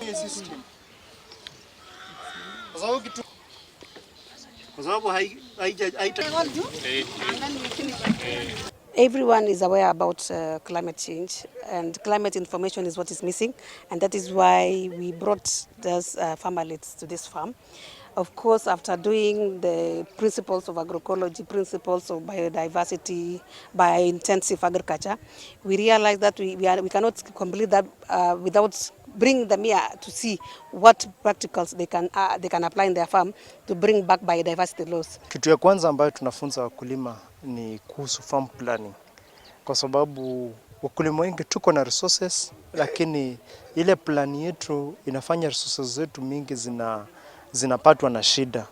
System. Kwa sababu kitu kwa sababu haija haita Everyone is aware about climate change, and climate information is what is missing, and that is why we brought these farmerlets to this farm. Of course, after doing the principles of agroecology, principles of biodiversity, biointensive agriculture, we realized that we cannot complete that without bringing them here to see what practicals they can apply in their farm to bring back biodiversity loss. Kitu ya kwanza ambayo tunafunza wakulima ni kuhusu farm planning, kwa sababu wakulima wengi tuko na resources, lakini ile plan yetu inafanya resources zetu mingi zinapatwa na shida.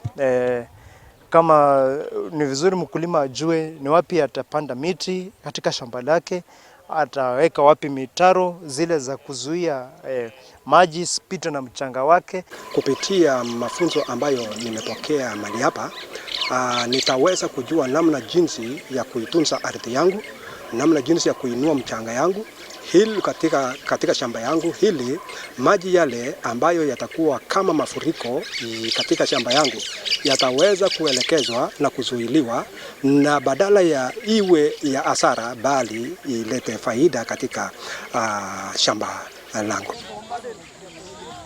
Kama ni vizuri mkulima ajue ni wapi atapanda miti katika shamba lake, ataweka wapi mitaro zile za kuzuia maji isipitwe na mchanga wake. Kupitia mafunzo ambayo nimepokea mahali hapa, nitaweza kujua namna jinsi ya kuitunza ardhi yangu, namna jinsi ya kuinua mchanga yangu hili katika shamba yangu, ili maji yale ambayo yatakuwa kama mafuriko katika shamba yangu yataweza kuelekezwa na kuzuiliwa, na badala ya iwe ya hasara, bali ilete faida katika shamba langu.